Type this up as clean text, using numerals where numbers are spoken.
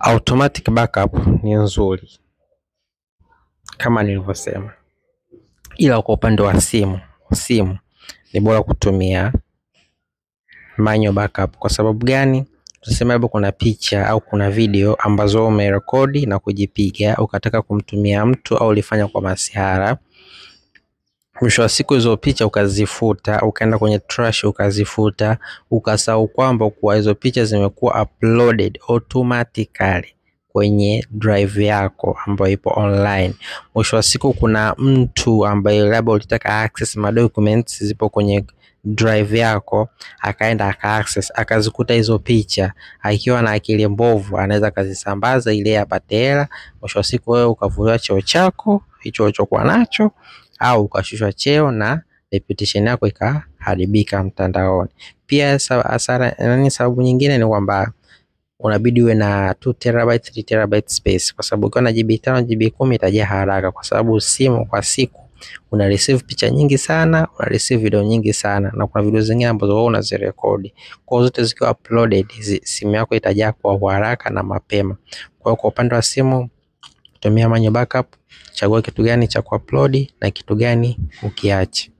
Automatic backup ni nzuri kama nilivyosema, ila kwa upande wa simu ni bora kutumia manual backup. Kwa sababu gani? Tuseme labda kuna picha au kuna video ambazo umerekodi na kujipiga ukataka kumtumia mtu au ulifanya kwa masihara, mwisho wa siku hizo picha ukazifuta, ukaenda kwenye trash ukazifuta, ukasahau kwamba kuwa hizo picha zimekuwa uploaded automatically kwenye drive yako ambayo ipo online. Mwisho wa siku kuna mtu ambaye labda ulitaka access ma documents zipo kwenye drive yako, akaenda aka access akazikuta hizo picha, akiwa na akili mbovu anaweza akazisambaza ili apate hela. Mwisho wa siku wewe ukavuliwa cheo chako hicho ulichokuwa nacho, au ukashushwa cheo na reputation yako ikaharibika mtandaoni. Pia hasara nani, sababu nyingine ni kwamba unabidi uwe na 2 terabyte 3 terabyte space, kwa sababu ukiwa na GB 5 GB 10 itajaa haraka, kwa sababu simu kwa siku una receive picha nyingi sana, una receive video nyingi sana, na kuna video zingine ambazo wewe unazirekodi. Kwa hiyo zote zikiwa uploaded, simu yako itajaa kwa haraka na mapema. Kwa hiyo kwa upande wa simu tumia manual backup, chagua kitu gani cha kuupload na kitu gani ukiache.